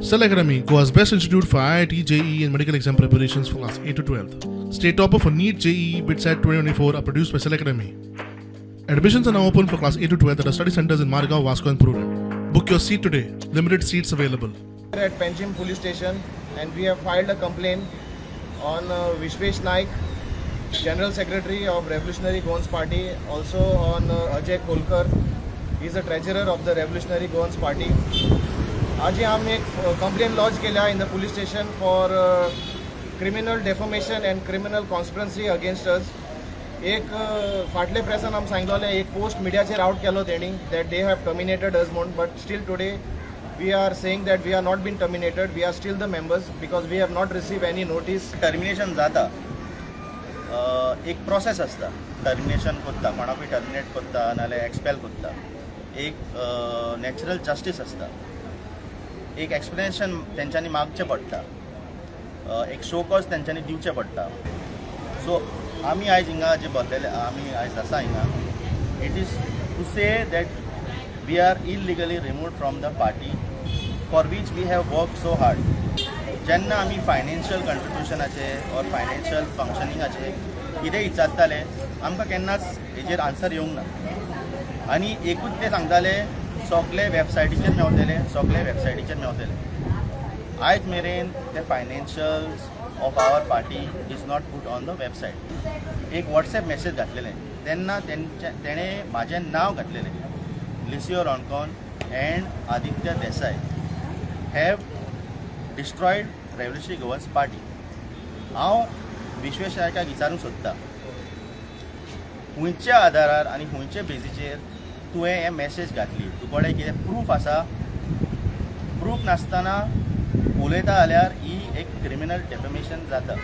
Cell Academy, Goa's best institute for IIT, JEE, and medical exam preparations for class 8 to 12. State topper for NEET, JEE, BITSAT 2024 are produced by Cell Academy. Admissions are now open for class 8 to 12 at our study centers in Margao, Vasco, and Prudent. Book your seat today. Limited seats available. At Panjim Police Station and we have filed a complaint on Vishwesh Naik, General Secretary of Revolutionary Goans Party, also on Ajay Kolkar, he is the treasurer of the Revolutionary Goans Party. आजी आमी एक complain lodge केल्या in the police station for criminal defamation and criminal conspiracy against us. एक फाटले प्रेसान आमी सांगलोलें, एक post मिडियाचेर out केलो तेणी that they have terminated us म्हूण, but still today we are saying that we are not been terminated. We are still the members because we have not received any notice. Termination जाता, एक process आसता. Termination करता, कोणाकूय terminate करता नाल्यार expel करता, एक नॅचरल जस्टीस आसता, एक एक्सप्लेनेशन तेंच्यांनी मागचें पडटा, एक शो कॉज तेंच्यांनी दिवचें पडटा. सो आमी आयज हिंगा जे बसलेले, आमी आयज आसा हिंगा, it is to say that we are illegally remove from the party for which we have work so hard. जेन्ना आमी फायनान्शियल कंट्रिब्युशनाचे ऑर फायनान्शियल फंक्शनिंगाचे कितें विचारताले, आमकां केन्नाच हेजेर आन्सर येवंक ना आनी एकूच ते सांगताले, सगळे वेबसायटीचेर मेवतले, सगळे वेबसायटीचेर मेवतले. आयज मेरेन ते financials of our party is not put on the website. एक वॉट्सएप मॅसेज घातलेले तेन्ना तेंचे तेणें म्हाजें नांव घातलेलें, Licio Roncon and Aditya Desai have destroyed Revolutionary Goans Party. हांव विश्वेश नायकाक विचारूंक सोदता, खंयच्या आदारार आनी खंयच्या बेजीचेर तुवें हे मॅसेज घातली? तुकडे कितें प्रूफ आसा? प्रूफ नासतना उलयता जाल्यार ही एक क्रिमिनल डेफेमेशन जाता.